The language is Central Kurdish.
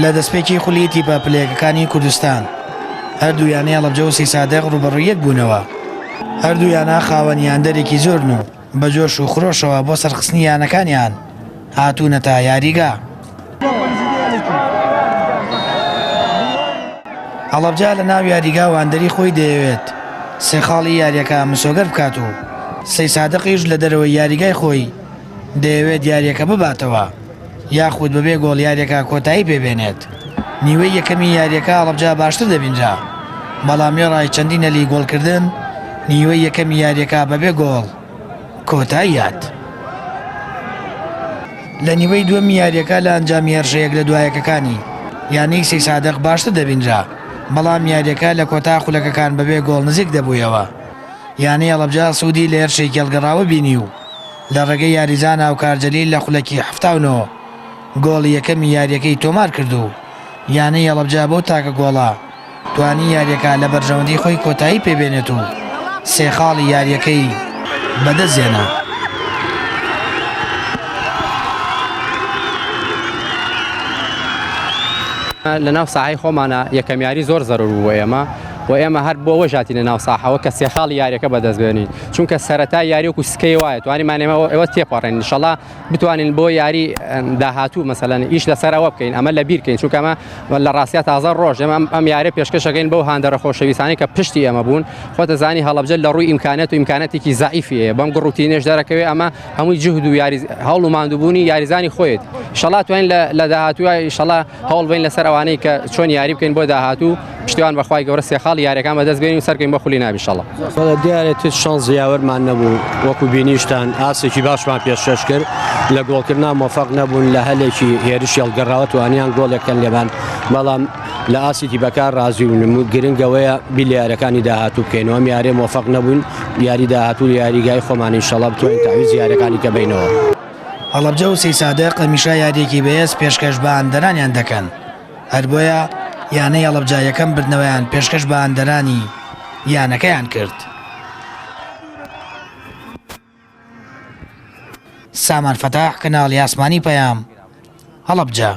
لە دەستپێکی خولی تیپە پلەیەکەکانی کوردستان هەردوو یانەی هەڵەبجە و سەیسادق ڕووبەڕووی یەک بوونەوە. هەردوو یانە خاوەنی هاندەرێکی زۆرن و بە جۆش و خرۆشەوە بۆ سەرخستنی یانەکانیان هاتوونەتە یاریگا. هەڵەبجە لە ناو یاریگا و هاندەری خۆی دەیەوێت سێ خاڵی یارییەکە مسۆگەر بکات و سەیسادقیش لە دەرەوەی یاریگای خۆی دەیەوێت یارییەکە بباتەوە یاخود بەبێ گۆڵ یارییەکە کۆتایی پێبێنێت. نیوەی یەکەمی یارییەکە هەڵەبجە باشتر دەبینرا، بەڵام وێڕای چەندین هەلی گۆڵکردن، نیوەی یەکەمی یارییەکە بەبێ گۆڵ کۆتایی هات. لە نیوەی دووەمی یارییەکە لە ئەنجامی هێرشە یەک لە دوایەکەکانی یانەی سەیسادق باشتر دەبینرا، بەڵام یارییەکە لە کۆتا خولەکەکان بەبێ گۆڵ نزیک دەبوویەوە. یانەی هەڵەبجە سوودی لە هێرشێکی هەڵگەڕاوە بینی و لە ڕێگەی یاریزان هاوکار جەلیل لە خولەکی 79 گۆڵی یەکەمی یارییەکەی تۆمارکرد و یانەی هەڵەبجە بەو تاکە گۆڵە توانی یارییەکە لە بەرژەوەندی خۆی کۆتایی پێبێنێت و سێ خاڵی یارییەکەی بەدەستهێنا. لە ناو ساحەی خۆمانە یەکەم یاری زۆر زەرور بوو بۆ ئێمە و ئێمە هەر بۆ ئەوەش هاتینە ناو ساحەوە کە سێ خاڵی یاریەکە بەدەست بێنین چونکە سەرەتا یاری وەکو سکەی وایە توانیمان ئێمە ئەوە تێپەڕێن ئینشەڵا بتوانین بۆ یاری داهاتوو مەسەلەن ئیش لەسەر ئەوە بکەین ئەمە لە بیرکەین چونکە ئەمە لە ڕاستیا تازە ڕۆژ ئێمە ئەم یاریە پێشکەشەکەین بەو هاندەرە خۆشەویستانەی کە پشتی ئێمە بوون خۆتە زانی هەڵەبجە لە ڕووی ئیمکانێت و ئیمکانەتێکی زەعیفی هەیە بەم گڕوتینێش دەرەکەوێ ئەمە هەمووی جهد و یاری هەوڵ و ماندووبوونی یاریزانی خۆیت ئیشەڵا توانین لە داهاتووە ئیشەڵا هەوڵ بین لەسەر ئەوانەی کە چۆن یاری بکەین بۆ داهاتوو پشتیوان بەخوای گەورە سێ خاڵی یاریەکان بەدەست بێنین و سەرکەین بۆ خولی ناوی ئیشەڵا. بەڵێ دیارە تچ شانس یاوەرمان نەبوو وەکو بینیشتان ئاستێکی باشمان پێشکەش کرد لە گۆڵکردنا مۆفەق نەبوون لە هەلێکی هێرشی هەڵگەڕاوە توانیان گۆڵێک کەن لێمان بەڵام لە ئاستی تیپەکە ڕازی بوون گرنگەوەیە بیر لە یاریەکانی داهاتوو بکەینەوە ئەم یاریە مۆفەق نەبووین یاری داهاتوو لە یاریگای خۆمان ئینشەڵا بتوانین تەعویز یاریەکانی کە بەینەوە. هەڵەبجە و سەیسادق هەمیشە یارییەکی بەهێز پێشکەش بە هاندەرانیان دەکەن، هەر بۆیە یانەی هەڵەبجە یەکەم بردنەوەیان پێشکەش بە هاندەرانی یانەکەیان کرد. سامان فەتاح، کەناڵی ئاسمانی پەیام، هەڵەبجە.